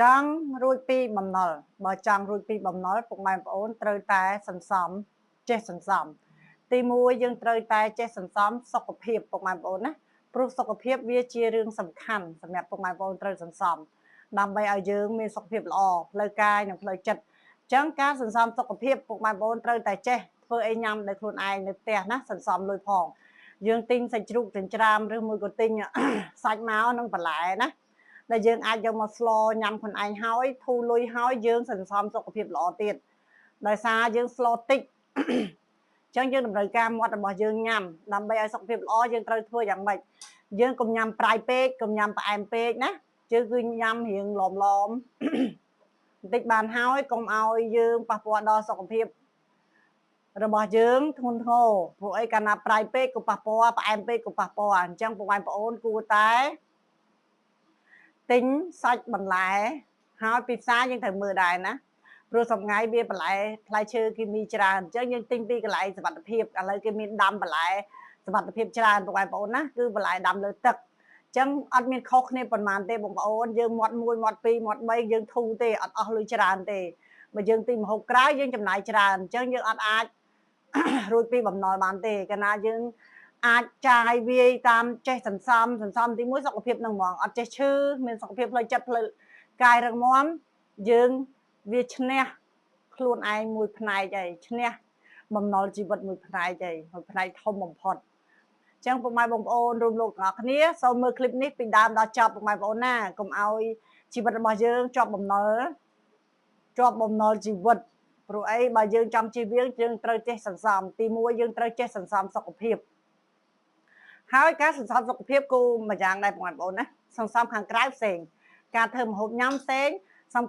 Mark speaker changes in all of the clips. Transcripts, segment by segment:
Speaker 1: ចង់រួចពីបំណុលបើចង់រួចពីបំណុលពុកម៉ែបងប្អូនត្រូវតែសន្សំចេះសន្សំទី1យើងត្រូវតែចេះសន្សំសុខភាពពុកម៉ែបងប្អូនណាព្រោះសុខភាពវាជារឿងសំខាន់សម្រាប់ពុកម៉ែបងប្អូនត្រូវសន្សំដើម្បីឲ្យយើងមានសុខភាពល្អផ្លូវកាយនិងផ្លូវចិត្តអញ្ចឹងការសន្សំសុខភាពពុកម៉ែបងប្អូនត្រូវតែចេះធ្វើអីញ៉ាំដោយខ្លួនឯងនៅផ្ទះណាសន្សំលុយផងយើងទិញសាច់ជ្រូកចិញ្ច្រាមឬមួយក៏ទិញសាច់មកនិងបន្លែណាដែលយើងអាចយកមកស្លញ៉ាំខ្លួនឯងហើយធូរលុយហើយយើងសន្សំសុខភាពល្អទៀតដោយសារយើងស្លតិចអញ្ចឹងយើងតម្រូវការមាត់របស់យើងញ៉ាំដើម្បីឲ្យសុខភាពល្អយើងត្រូវធ្វើយ៉ាងម៉េចយើងកុំញ៉ាំប្រៃពេកកុំញ៉ាំផ្អែមពេកណាយើងគឺញ៉ាំរៀងឡមឡមបន្តិចបានហើយកុំឲ្យយើងប៉ះពាល់ដល់សុខភាពរបស់យើងធ្ងន់ធ្ងរព្រោះអីកាលណាប្រៃពេកក៏ប៉ះពាល់ផ្អែមពេកក៏ប៉ះពាល់អញ្ចឹងពុកម៉ែបងប្អូនគួរតែទិញសាច់បន្លែហើយពីផ្សារយើងត្រូវមើលដែរណាព្រោះសម្ងាយវាបន្លែផ្លែឈើគីមីច្រើនអញ្ចឹងយើងទិញពីកន្លែងសុវត្ថិភាពឥឡូវគេមានដាំបន្លែសុវត្ថិភាពច្រើនពុកម៉ែបងប្អូនណាគឺបន្លែដាំលើទឹកអញ្ចឹងអត់មានខុសគ្នាប៉ុន្មានទេបងប្អូនយើងមាត់1មាត់2មាត់3យើងធូរទេអត់អស់លុយច្រើនទេបើយើងទិញម្ហូបក្រៅយើងចំណាយច្រើនអញ្ចឹងយើងអត់អាចរួចពីបំណុលបានទេកាលណាយើងអាចចាយវាយតាមចេះសន្សំសន្សំទី1សុខភាពនឹងហ្មងអត់ចេះឈឺមានសុខភាពផ្លូវចិត្តផ្លូវកាយរឹងមាំយើងវាឈ្នះខ្លួនឯងមួយផ្នែកហើយឈ្នះបំណុលជីវិតមួយផ្នែកហើយមួយផ្នែកធំបំផុតអញ្ចឹងពុកម៉ែបងប្អូនរួមលោកទាំងអស់គ្នាសូមមើលคลิปនេះពីដើមដល់ចប់ពុកម៉ែបងប្អូនណាកុំឲ្យជីវិតរបស់យើងជាប់បំណុលជាប់បំណុលជីវិតព្រោះអីបើយើងចង់ជីវៀងយើងត្រូវចេះសន្សំទី1យើងត្រូវចេះសន្សំសុខភាពហើយការសន្សំសុខភាពគូមួយយ៉ាងដែរបងប្អូនណាសន្សំខាងក្រៅផ្សេងការធ្វើម្ហូបញ៉ាំផ្សេងសំ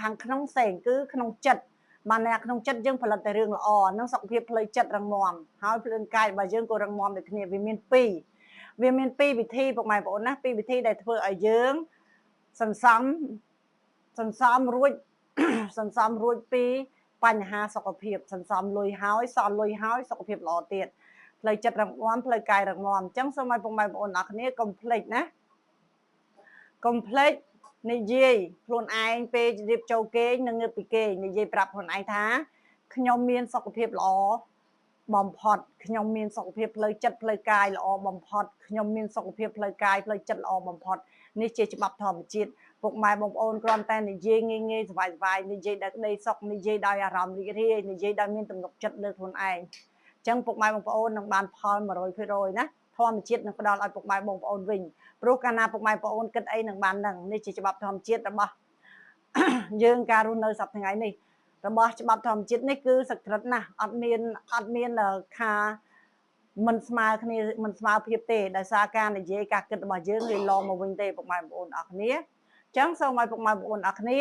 Speaker 1: ខាងក្នុងផ្សេងគឺក្នុងចិត្តបានអ្នកក្នុងចិត្តយើងផលិតតែរឿងល្អនឹងសុខភាពផ្លូវចិត្តរឹងមាំហើយផ្លូវកាយរបស់យើងក៏រឹងមាំដូចគ្នាវាមានពីរវាមានពីរវិធីពុកម៉ែបងប្អូនណាពីរវិធីដែលធ្វើឲ្យយើងសន្សំសន្សំរួចសន្សំរួចពីបញ្ហាសុខភាពសន្សំលុយហើយសល់លុយហើយសុខភាពល្អទៀតផ្លូវចិត្តរឹងមាំផ្លូវកាយរឹងមាំអញ្ចឹងសូមឲ្យពុកម៉ែបងប្អូនអរគ្នាកុំភ្លេចណាកុំភ្លេចនិយាយខ្លួនឯងពេលរៀបចូលគេងនិងងើបពីគេងនិយាយប្រាប់ខ្លួនឯងថាខ្ញុំមានសុខភាពល្អបំផុតខ្ញុំមានសុខភាពផ្លូវចិត្តផ្លូវកាយល្អបំផុតខ្ញុំមានសុខភាពផ្លូវកាយផ្លូវចិត្តល្អបំផុតនេះជាច្បាប់ធម្មជាតិពុកម៉ែបងប្អូនគ្រាន់តែនិយាយងាយងាយសប្បាយសប្បាយនិយាយដោយក្តីសុខនិយាយដោយអារម្មណ៍រីករាយនិយាយដោយមានទំនុកចិត្តលើខ្លួនឯងអញ្ចឹងពុកម៉ែបងប្អូននឹងបានផល100%ណាធម្មជាតិនឹងផ្ដល់ឲ្យពុកម៉ែបងប្អូនវិញព្រោះកាលណាពុកម៉ែបងប្អូនគិតអីនឹងបាននឹងនេះជាច្បាប់ធម្មជាតិរបស់យើងការរស់នៅសប្តាហ៍ថ្ងៃនេះរបស់ច្បាប់ធម្មជាតិនេះគឺសក្រិតណាស់អត់មានខាមិនស្មើគ្នាមិនស្មើភាពទេដោយសារការនិយាយការគិតរបស់យើងវាឡងមកវិញទេពុកម៉ែបងប្អូនអរគ្នាអញ្ចឹងសូមឲ្យពុកម៉ែបងប្អូនអរគ្នា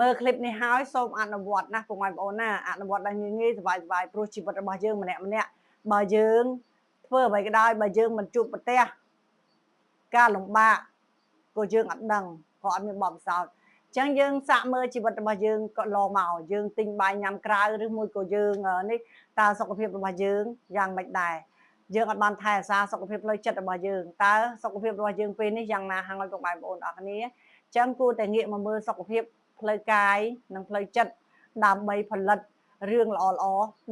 Speaker 1: មើលคลิปនេះហើយសូមអនុវត្តណាពុកម៉ែបងប្អូនណាអនុវត្តដល់ងាយងាយសប្បាយសប្បាយព្រោះជីវិតរបស់យើងម្នាក់ម្នាក់បើយើងធ្វើអ្វីក៏ដោយបើយើងមិនជួបប្រទះការលំបាកក៏យើងអត់ដឹងក៏អត់មានបទពិសោធន៍អញ្ចឹងយើងសាកមើលជីវិតរបស់យើងក៏ឡមកយើងទិញបាយញ៉ាំក្រៅឬមួយក៏យើងនេះតើសុខភាពរបស់យើងយ៉ាងម៉េចដែរយើងអត់បានថែរក្សាសុខភាពផ្លូវចិត្តរបស់យើងតើសុខភាពរបស់យើងពេលនេះយ៉ាងណាហើយពុកម៉ែបងប្អូនអរគ្នាអញ្ចឹងគួរតែងាកមកមើលសុខភាពផ្លូវកាយនិងផ្លូវចិត្តដើម្បីផលិតរឿងល្អល្អ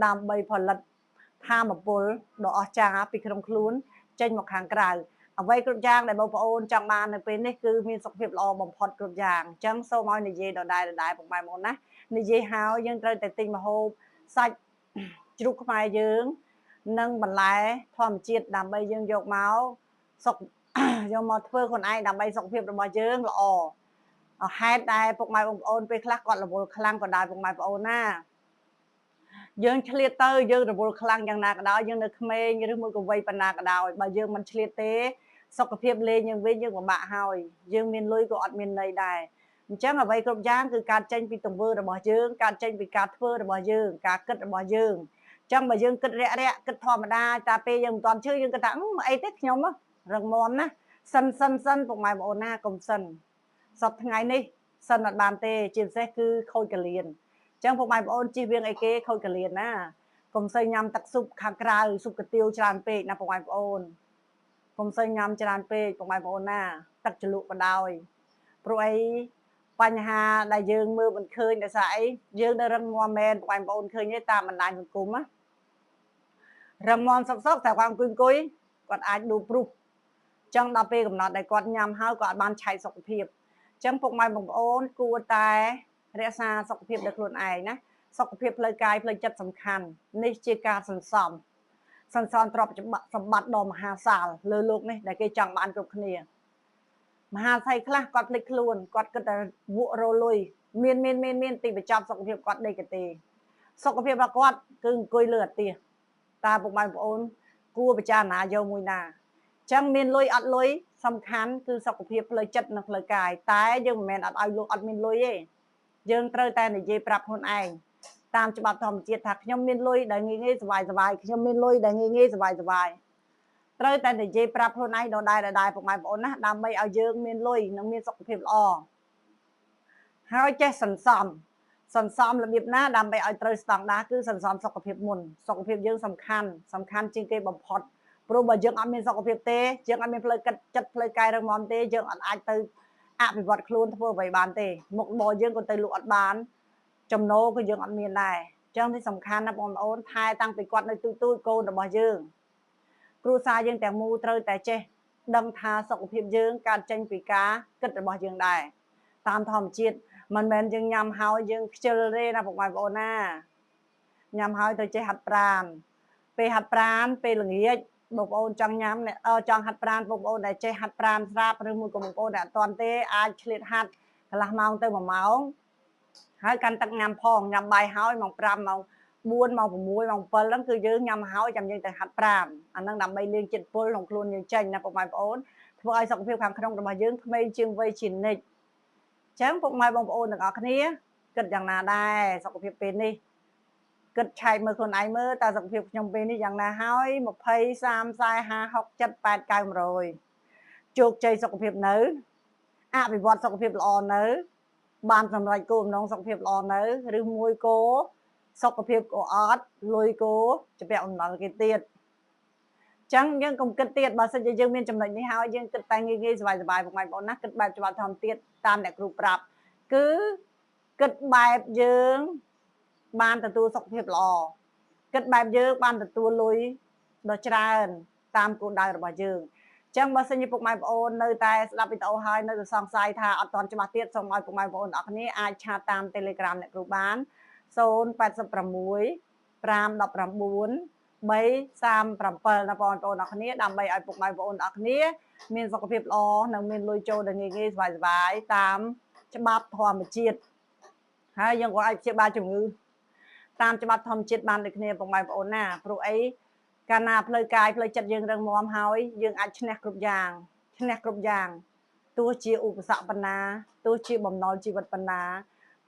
Speaker 1: ដើម្បីផលិតធម៌ពលដ៏អស្ចារ្យពីក្នុងខ្លួនចេញមកខាងក្រៅអ្វីគ្រប់យ៉ាងដែលបងប្អូនចង់បាននៅពេលនេះគឺមានសុខភាពល្អបំផុតគ្រប់យ៉ាងអញ្ចឹងសូមឲ្យនិយាយដដែលដដែលពុកម៉ែបងប្អូនណានិយាយហើយយើងត្រូវតែទិញម្ហូបសាច់ជ្រូកខ្មែរយើងនិងបន្លែធម្មជាតិដើម្បីយើងយកមកសុខយកមកធ្វើខ្លួនឯងដើម្បីសុខភាពរបស់យើងល្អហេតុដែលពុកម៉ែបងប្អូនពេលខ្លះគាត់រវល់ខ្លាំងក៏ដោយពុកម៉ែបងប្អូនណាយើងឆ្លៀតទៅយើងរវល់ខ្លាំងយ៉ាងណាក៏ដោយយើងនៅក្មេងឬមួយក៏វ័យប៉ុណ្ណាក៏ដោយបើយើងមិនឆ្លៀតទេសុខភាពលេងយើងវិញយើងពិបាកហើយយើងមានលុយក៏អត់មានន័យដែរអញ្ចឹងអ្វីគ្រប់យ៉ាងគឺការចេញពីទង្វើរបស់យើងការចេញពីការធ្វើរបស់យើងការគិតរបស់យើងអញ្ចឹងបើយើងគិតរាក់រាក់គិតធម្មតាតែពេលយើងមិនទាន់ឈឺយើងគិតថាអីទេខ្ញុំរឹងមាំណាសិនសិនសិនពុកម៉ែបងប្អូនណាកុំសិនសប្តាហ៍ថ្ងៃនេះសិនអត់បានទេជាពិសេសគឺខូចកលៀនអញ្ចឹងពុកម៉ែបងប្អូនជិះវៀងអីគេខូចកលៀនណាកុំសូវញ៉ាំទឹកស៊ុបខាងក្រៅស៊ុបកាទៀវច្រើនពេកណាពុកម៉ែបងប្អូនកុំសូវញ៉ាំច្រើនពេកពុកម៉ែបងប្អូនណាទឹកជ្រលក់ក៏ដោយ ព្រោះអីបញ្ហាដែលយើងមើលមិនឃើញដោយសារអីយើងនៅរឹងមាំមែនបងប្អូនឃើញទេតាមបណ្ដាញសង្គមណារឹងមាំសុកសុកតែគាត់អង្គុយគាត់អាចដួលព្រុសចឹងដល់ពេលកំណត់ដែលគាត់ញ៉ាំហើយគាត់អត់បានឆែកសុខភាពចឹងពុកម៉ែបងប្អូនគួរតែរក្សាសុខភាពដល់ខ្លួនឯងណាសុខភាពផ្លូវកាយផ្លូវចិត្តសំខាន់នេះជាការសន្សំទ្រព្យសម្បត្តិដ៏មហាសាលលើលោកនេះដែលគេចង់បានគ្រប់គ្នាមហាសីខ្លះគាត់ភ្លេចខ្លួនគាត់គិតតែវក់រលុយមានទីបញ្ចប់សុខភាពគាត់ដេកទេសុខភាពរបស់គាត់គឺអង្គុយលើអាទិតើពុកម៉ែបងប្អូនគួរពិចារណាយកមួយណាចឹងមានលុយអត់លុយសំខាន់គឺសុខភាពផ្លូវចិត្តនិងផ្លូវកាយតែយើងមិនមែនអត់ឲ្យលុយអត់មានលុយទេយើងត្រូវតែនិយាយប្រាប់ខ្លួនឯងតាមច្បាប់ធម្មជាតិថាខ្ញុំមានលុយដែលងាយងាយសប្បាយសប្បាយខ្ញុំមានលុយដែលងាយងាយសប្បាយសប្បាយត្រូវតែនិយាយប្រាប់ខ្លួនឯងដដែលពុកម៉ែបងប្អូនណាដើម្បីឲ្យយើងមានលុយនិងមានសុខភាពល្អហើយចេះសន្សំរបៀបណាដើម្បីឲ្យត្រូវស្តង់ដារគឺសន្សំសុខភាពមុនសុខភាពយើងសំខាន់ជាងគេបំផុតព្រោះបើយើងអត់មានសុខភាពទេយើងអត់មានផ្លូវចិត្តផ្លូវកាយរឹងមាំទេយើងអត់អាចទៅអភិវឌ្ឍខ្លួនធ្វើអ្វីបានទេមុខរបរយើងក៏ទៅលក់អត់បានចំណូលក៏យើងអត់មានដែរអញ្ចឹងទីសំខាន់ណាបងប្អូនថែតាំងពីគាត់នៅទូចកូនរបស់យើងគ្រួសារយើងទាំងមូលត្រូវតែចេះដឹងថាសុខភាពយើងកើតចេញពីការគិតរបស់យើងដែរតាមធម្មជាតិមិនមែនយើងញ៉ាំហើយយើងខ្ជិលទេណាបងប្អូនណាញ៉ាំហើយត្រូវចេះហាត់ប្រាណពេលហាត់ប្រាណពេលល្ងាចបងប្អូនចង់ញ៉ាំចង់ហាត់ប្រាណបងប្អូនដែលចេះហាត់ប្រាណស្រាប់ឬមួយក៏បងប្អូនដែលអត់ទាន់ទេអាចឆ្លៀតហាត់កន្លះម៉ោងទៅ1ម៉ោងហើយកាន់ទឹកញ៉ាំផងញ៉ាំបាយហើយម៉ោង5ម៉ោង4ម៉ោង6ម៉ោង7ហ្នឹងគឺយើងញ៉ាំហើយចាំយើងទៅហាត់ប្រាណអាហ្នឹងដើម្បីលាងជាតិពុលក្នុងខ្លួនយើងចេញណាពុកម៉ែបងប្អូនធ្វើឲ្យសុខភាពខាងក្នុងរបស់យើងក្មេងជាងវ័យជានិច្ចចឹងពុកម៉ែបងប្អូនទាំងអស់គ្នាគិតយ៉ាងណាដែរសុខភាពពេលនេះគិតឆែកមើលខ្លួនឯងមើលតើសុខភាពខ្ញុំពេលនេះយ៉ាងណាហើយ20 30 40 50 60 70 80 90 100ជោគជ័យសុខភាពនៅអភិវឌ្ឍសុខភាពល្អនៅបានសម្រេចគោលបំណងសុខភាពល្អនៅឬមួយគោសុខភាពក៏អត់លុយគោជំពាក់បំណុលគេទៀតចឹងយើងកុំគិតទៀតបើសិនជាយើងមានចំណុចនេះហើយយើងគិតតែងាយៗសប្បាយៗពុកម៉ែបងប្អូនណាគិតបែបច្បាប់ធម្មជាតិតាមអ្នកគ្រូប្រាប់គឺគិតបែបយើងបានទទួលសុខភាពល្អគិតបែបយើងបានទទួលលុយដ៏ច្រើនតាមគោលដៅរបស់យើងចឹងបើសិនជាពុកម៉ែបងប្អូននៅតែស្ដាប់វីដេអូហើយនៅតែសង្ស័យថាអត់ទាន់ច្បាស់ទៀតសូមឲ្យពុកម៉ែបងប្អូនទាំងអស់គ្នាអាចឆាតតាម Telegram អ្នកគ្រូបាន086 519 337ណាបងប្អូនទាំងអស់គ្នាដើម្បីឲ្យពុកម៉ែបងប្អូនទាំងអស់គ្នាមានសុខភាពល្អនិងមានលុយចូលដែលងាយៗសប្បាយៗតាមច្បាប់ធម្មជាតិហើយយើងក៏អាចព្យាបាលជំងឺតាមច្បាប់ធម្មជាតិបានដូចគ្នាពុកម៉ែបងប្អូនណាព្រោះអីកាលណាផ្លូវកាយផ្លូវចិត្តយើងរឹងមាំហើយយើងអាចឈ្នះគ្រប់យ៉ាងឈ្នះគ្រប់យ៉ាងទោះជាឧបសគ្គបណ្ណាទោះជាបំណុលជីវិតបណ្ណា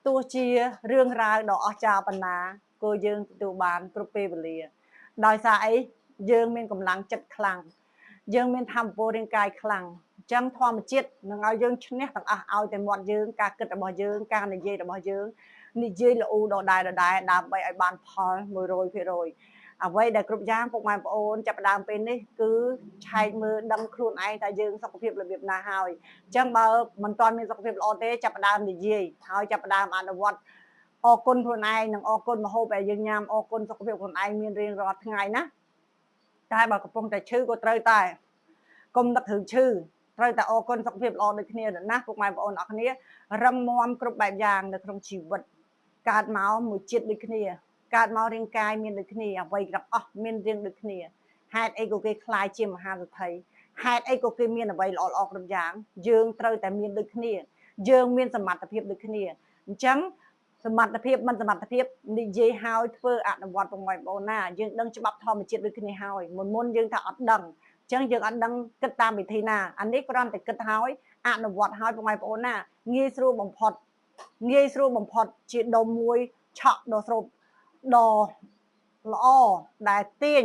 Speaker 1: ទោះជារឿងរ៉ាវដ៏អស្ចារ្យបណ្ណាក៏យើងទទួលបានគ្រប់ពេលវេលាដោយសារអីយើងមានកម្លាំងចិត្តខ្លាំងយើងមានធម៌ពលរាងកាយខ្លាំងអញ្ចឹងធម្មជាតិនឹងឲ្យយើងឈ្នះទាំងអស់ឲ្យតែមាត់យើងការគិតរបស់យើងការនិយាយរបស់យើងនិយាយល្អដដែលដើម្បីឲ្យបានផល100%អ្វីដែលគ្រប់យ៉ាងពុកម៉ែបងប្អូនចាប់ផ្ដើមពេលនេះគឺឆែកមើលដឹងខ្លួនឯងថាយើងសុខភាពរបៀបណាហើយអញ្ចឹងបើមិនទាន់មានសុខភាពល្អទេចាប់ផ្ដើមនិយាយហើយចាប់ផ្ដើមអនុវត្តអរគុណខ្លួនឯងនិងអរគុណម្ហូបដែលយើងញ៉ាំអរគុណសុខភាពខ្លួនឯងមានរៀងរាល់ថ្ងៃណាតែបើកំពុងតែឈឺក៏ត្រូវតែកុំនឹករឿងឈឺត្រូវតែអរគុណសុខភាពល្អដូចគ្នាណាពុកម៉ែបងប្អូនអរគ្នារឹងមាំគ្រប់បែបយ៉ាងនៅក្នុងជីវិតកើតមកមួយជាតិដូចគ្នាកើតមករាងកាយមានដូចគ្នាអ្វីទាំងអស់មានរាងដូចគ្នាហេតុអីក៏គេខ្លាយជាមហាសេដ្ឋីហេតុអីក៏គេមានអ្វីល្អៗគ្រប់យ៉ាងយើងត្រូវតែមានដូចគ្នាយើងមានសមត្ថភាពដូចគ្នាអញ្ចឹងសមត្ថភាពមិនសមត្ថភាពនិយាយហើយធ្វើអនុវត្តបងប្អូនណាយើងដឹងច្បាប់ធម្មជាតិដូចគ្នាហើយមុនយើងថាអត់ដឹងអញ្ចឹងយើងអត់ដឹងគិតតាមវិធីណាអានេះគ្រាន់តែគិតហើយអនុវត្តហើយបងប្អូនណាងាយស្រួលបំផុតងាយស្រួលបំផុតជាដុំមួយឆក់ដ៏ស្រូបដ៏ល្អដែលទាញ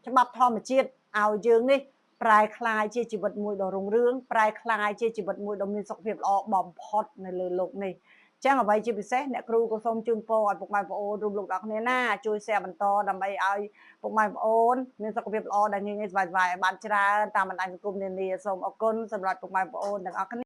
Speaker 1: ច្បាប់ធម្មជាតិឲ្យយើងនេះប្រែក្លាយជាជីវិតមួយដ៏រុងរឿងប្រែក្លាយជាជីវិតមួយដ៏មានសុខភាពល្អបំផុតនៅលើលោកនេះចឹងអ្វីជាពិសេសអ្នកគ្រូក៏សូមជូនពរឲ្យពុកម៉ែបងប្អូនរួមលោកដល់គ្នាណាជួយ share បន្តដើម្បីឲ្យពុកម៉ែបងប្អូនមានសុខភាពល្អដែលងាយៗសប្បាយៗឲ្យបានច្រើនតាមបណ្ដាញសង្គមនានាសូមអរគុណសម្រាប់ពុកម៉ែបងប្អូនទាំងអស់គ្នា